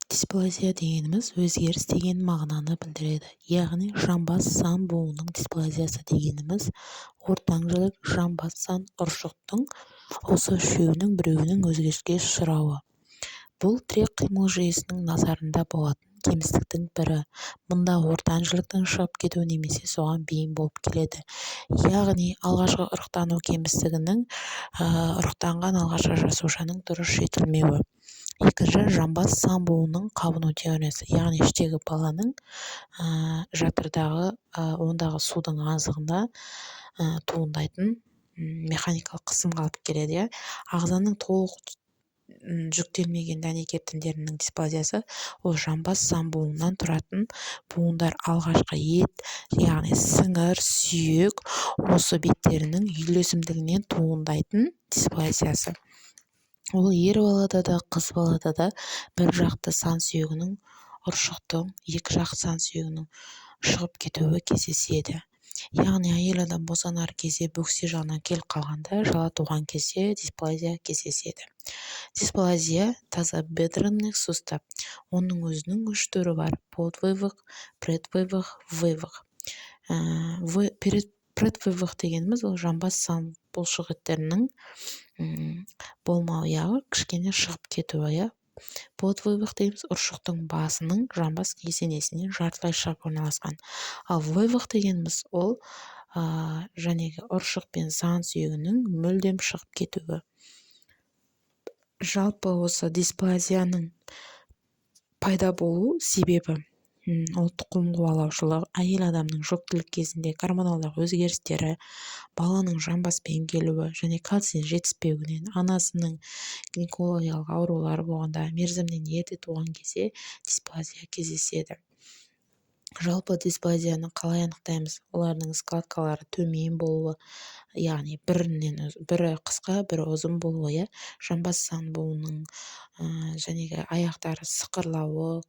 Дисплазия дегеніміз өзгеріс деген мағынаны білдіреді. Яғни жамбас сан буынының дисплазиясы дегеніміз ортаң жілік, жамбас, сан, ұршықтың осы үшеуінің біреуінің өзгеріске ұшырауы. Бұл тірек-қимыл жүйесінің назарында болатын кемістіктің бірі. Мұнда ортаң жіліктің шығып кетуі немесе соған бейім болып келеді. Яғни алғашқы ұрықтану кемістігінің, ұрықтанған алғашқы жасушаның дұрыс жетілмеуі. Екінші, жамбас сан буынының қабыну теориясы, яғни іштегі баланың жатырдағы, ондағы судың аздығында туындайтын механикалық қысымға алып келеді, иә. Ағзаның толық жүктелмеген дәнекер тіндерінің дисплазиясы, ол жамбас сан буынынан тұратын буындар алғашқы ет, яғни сіңір, сүйек осы беттерінің үйлесімділігінен туындайтын дисплазиясы. Ол ер балада да, қыз балада да бір жақты сан сүйегінің, ұршықтың, екі жақ сан сүйегінің шығып кетуі кездеседі. Яғни әйел адам босанар кезде бөксе жағынан келіп қалғанда, жала туған кезде дисплазия кездеседі. Дисплазия тазобедренных сустав, оның өзінің үш түрі бар: подвывих, предвывих, вывих. Предвывих дегеніміз ол жамбас сан бұлшық еттерінің болмауы, яғни кішкене шығып кетуі, иә. Подвывих дегеніміз ұршықтың басының жамбас кесенесінен жартылай шығып орналасқан. Ал вывих дегеніміз ол жәнегі ұршық пен сан сүйегінің мүлдем шығып кетуі. Жалпы осы дисплазияның пайда болу себебі ол тұқым қуалаушылық, әйел адамның жүктілік кезінде гормоналдық өзгерістері, баланың жамбаспен келуі және кальций жетіспеуінен, анасының гинекологиялық аурулары болғанда, мерзімінен ерте туған кезде дисплазия кездеседі. Жалпы дисплазияны қалай анықтаймыз? Олардың складкалары төмен болуы, яғни бірінен бірі қысқа, бірі ұзын болуы, иә. Жамбас сан буынының жәнегі аяқтары сықырлауы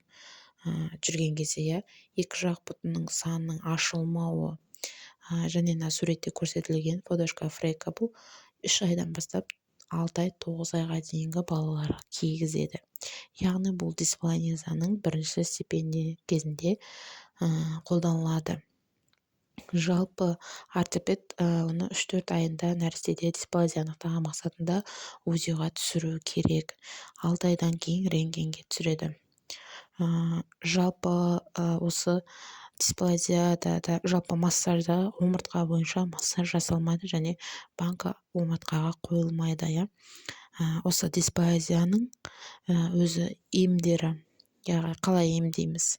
жүрген кезде, иә, екі жақ бұтының санының ашылмауы және мына суретте көрсетілген подушка Фрека. Бұл 3 айдан бастап 6 ай, 9 айға дейінгі балаларға кигізеді. Яғни бұл дисплазияның бірінші степені кезінде қолданылады. Жалпы ортопед оны 3-4 айында нәрестеде дисплазия анықтаған мақсатында УЗИ-ға түсіру керек, 6 айдан кейін рентгенге түсіреді. Жалпы осы дисплазияда да, жалпы массажда омыртқа бойынша массаж жасалмайды және банка омыртқаға қойылмайды, иә. Осы дисплазияның өзі емдері, яғни қалай емдейміз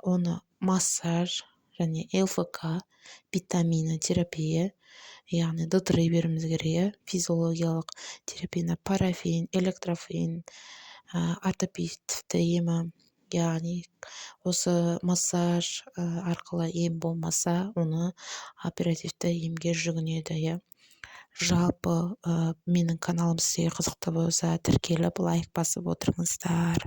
оны? Массаж және ЛФК, витаминотерапия, яғни Д3 беруіміз керек, иә, физиологиялық терапияны, парафин, электрофен, ортопедті емі. Яғни осы массаж арқылы ем болмаса, оны оперативті емге жүгінеді, иә. Жалпы менің каналым сізге қызықты болса, тіркеліп, лайк басып отырыңыздар.